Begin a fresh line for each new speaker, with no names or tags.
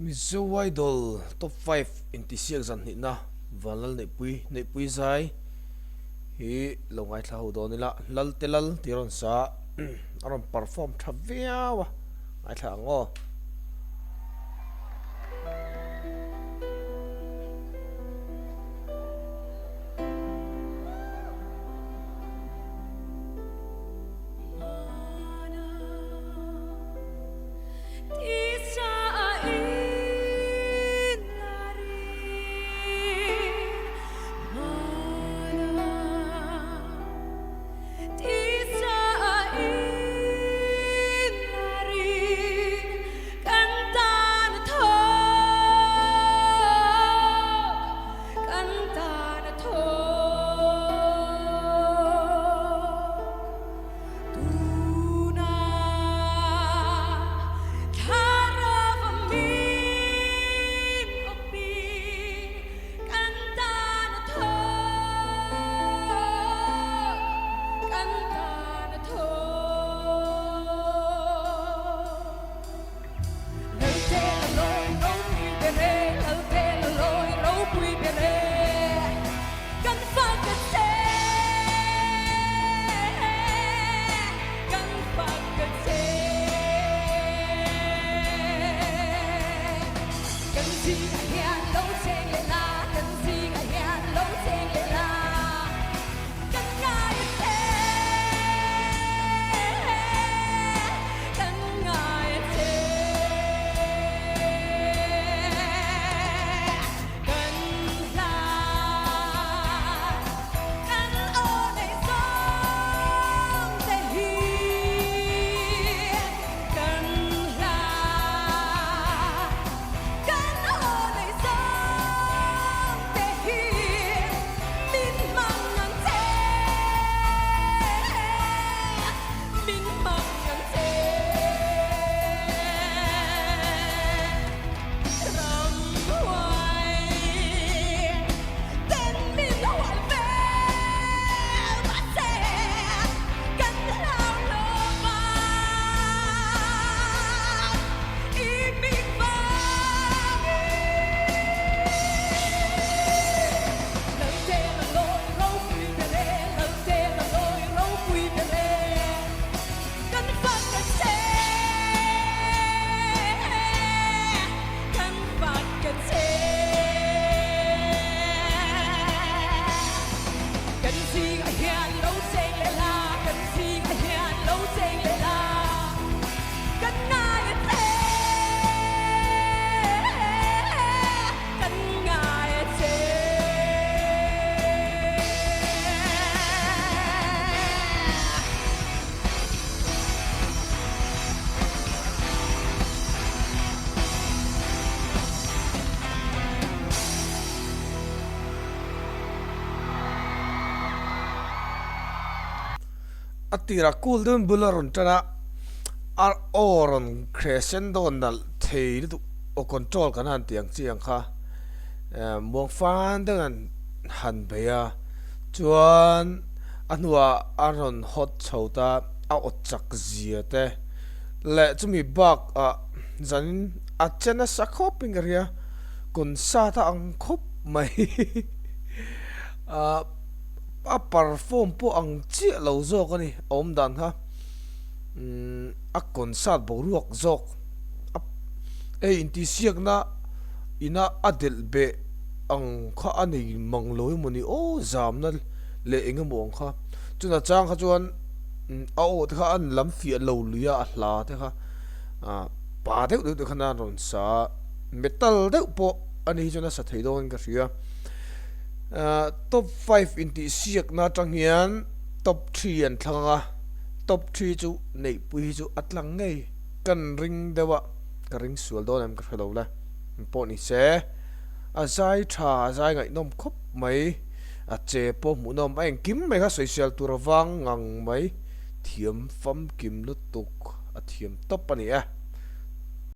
Mizo Idol Top 5 intihsiak zan hnihna Vanlal Neihpui Neihpui Zai hi lo ngaithla ho dawn ila Lalte Lal tih a rawn sa a, a rawn perform tha viau a, ngaithla ang aw. A tirah cool deuhin bul a rawn tan a, a aw rawn crescendo nalh thei lutuk aw control kan han tih ang chi ang kha muang fan deuhin an han bei a, chuan a hnuah a rawn hawt chho ta a aw chak zia te leh chumi bakah zanin a che nasa khawp in ka hria concert a ang khawp mai ah a perform pawh ang chiah lo zawk a ni a awm dan kha umm a concert boruak zawk a hei intihsiakna ina a delh beh ang kha a nei mang lo emawni aw zamna leh eng emaw ang kha chuna chang kha chuan a aw te kha an lam fiah lo lui a a hla te kha ah pa deuh deuh te khan a rawn sa a metal deuh pawh a ni hi chuan a sa thei dawn in ka hria ah top five intihsiakna atang hian top three an thlang ang a top three chu neihpui hi chu a tlang ngei kan ring deuh a ka ring sual dawn em ka hre lo le pawh ni se a zai tha a zai ngaihnawm khawp mai a che pawh hmuhnawm a engkim mai kha sawisel tur avang ngang mai thiam famkim lutuk a thiam tawp a ni e.